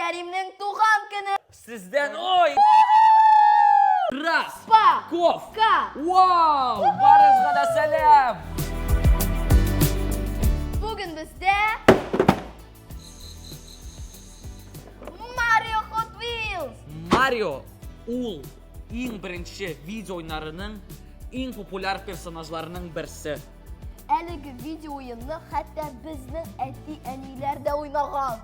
Кәримнең туган көне! Сездән ой! Раз! Па! Ков! Ка! Вау! Барыгызга да сәлам! Бүген бездә Марио Hot Wheels! Марио ул иң беренче видео уеннарының иң популяр персонажларының берсе. Әлеге видео уенны хәтта безнең әти-әниләр дә уйнаган.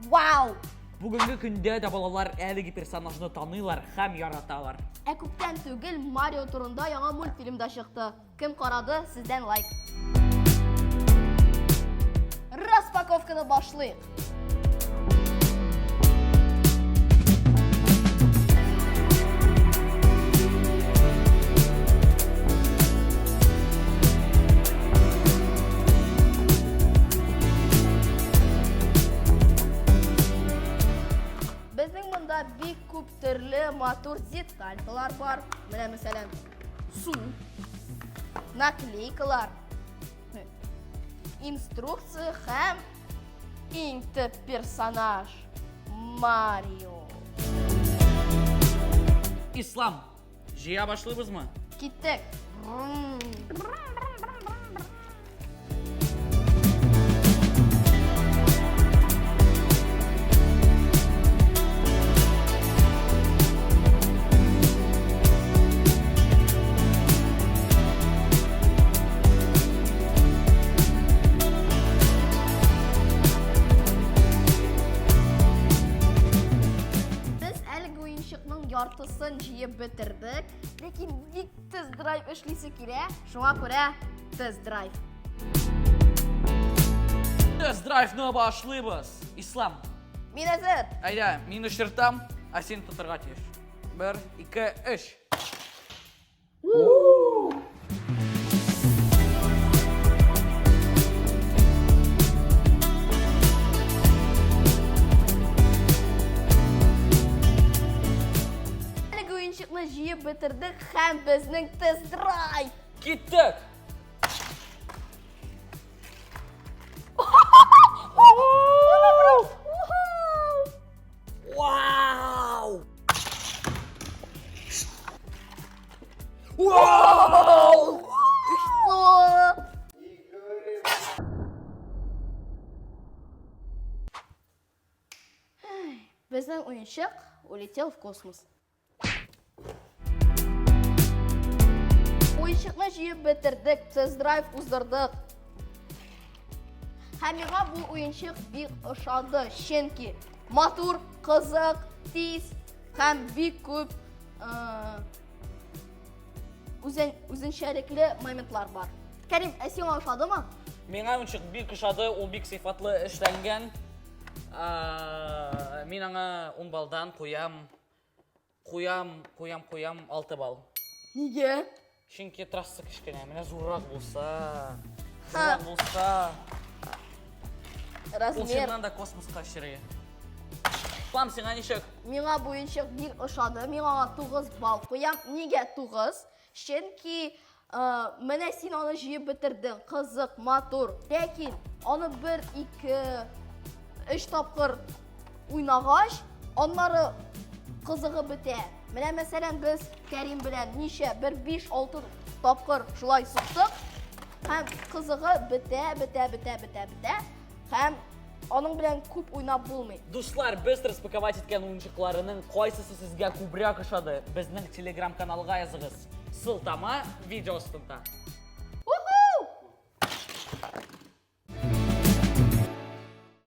Вау! Бүгенге көндә дә балалар әлеге персонажны таныйлар һәм яраталар. Ә күптән түгел Марио турында яңа мультфильм да чыкты. Кем карады, сездән лайк. Распаковканы башлыйк. Безнең монда бик күп төрле матур деталькалар бар. Менә мәсәлән, су, наклейкалар, инструкция һәм иң төп персонаж Марио. Ислам, җыя башлыйбызмы? Киттек. Без әлеге уенчыкның яртысын җыеп бетердек, ләкин бик тест-драйв эшлисе килә, шуңа күрә тест-драйв. Тест-драйвны башлыйбыз. Ислам. Мин әзер. Әйдә, мин очыртам, ә син тотырга тиеш. Бер, ике, өч. Әлеге уенчыкны җыеп бетердек һәм безнең тест-драйв. Киттек! Вау! Вау! Что? Безнең уенчык улетел в космос. Уенчыкны җыеп бетердек, тест-драйв уздырдык. Һәм миңа бу уенчык бик ошады, чөнки матур, кызык, тиз һәм бик күп үзен, үзенчәлекле моментлар бар. Кәрим, ә сиңа ошадымы? Миңа уенчык бик ошады, ул бик сыйфатлы эшләнгән. Мин аңа 10 балдан куям. Куям, куям, куям 6 балл. Нигә? Чөнки трасса кечкенә, менә зуррак булса, зуррак булса. Размер. Ул чыннан да космоска очырый. Плам, сиңа ничек? Миңа бу уенчык бик ошады. Мин аңа 9 балл куям. Нигә 9? Чөнки менә син аны җыеп бетердең, кызык, матур. Ләкин аны бер, ике, өч тапкыр уйнагач, аннары кызыгы бетә. Менә мәсәлән, без Кәрим белән ничә, бер 5-6 тапкыр шулай суктык. Һәм кызыгы бетә, бетә, бетә, бетә, бетә. Һәм аның белән күп уйнап булмый. Дуслар, без распаковать иткән уенчыкларының кайсысы сезгә күбрәк ошады? Безнең телеграм-каналга языгыз. Сылтама видео астында.